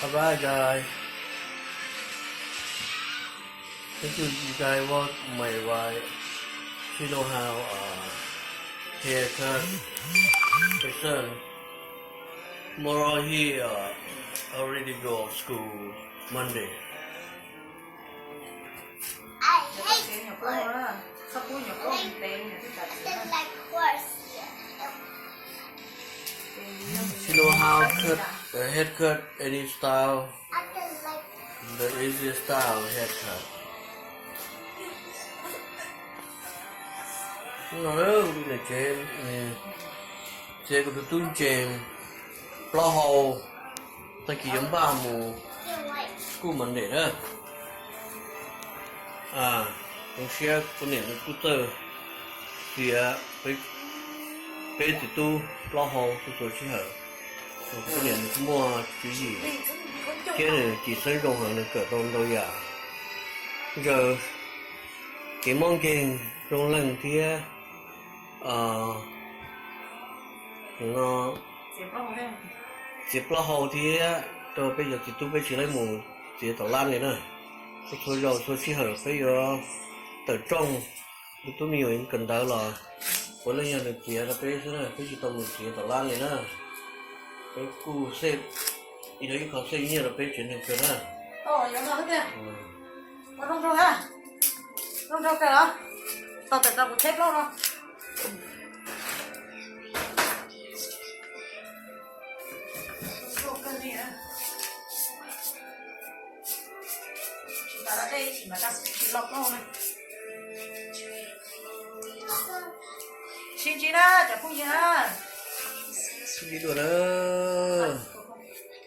All right, guys. Thank you, you guys. Watch my wife. She know how uh, haircut. Her son. Tomorrow he uh, already go school Monday. I hate horse. I don't like horse. She know how cut, uh, haircut, any style. I don't like the easiest style haircut. No, no, no, txiav kuv tus tub ntses plaub hau, tag kis yuav npaj mus kuj mos nres na. Zoo siab kuv niam nws kuj txawj txiav peb txiv tub plaub hau txhua txhua sij hawm. Kuv niam nws kuj muaj tswv yim thiab nws txiv xeeb zoo heev, nws kawm tau ntau yam. Ntsaws kev mob nkeeg zoo leej thiab no txiav plaub hau thiab rau peb cov txiv tub peb tsis laib mus txiav tom lab li na. Txhua zaus txhua sij hawm peb yuav tawm rooj, tus tub me nyuam kawm ntawv los puav leej yog nws txiav rau peb xwb na, peb tsis tau mus txiav tom lab li na. Peb kuj xej, ib qho xej nyiaj rau peb tsev neeg kawg na. Sib ntsib na cov phooj ywg na. Sib ntsib dua na.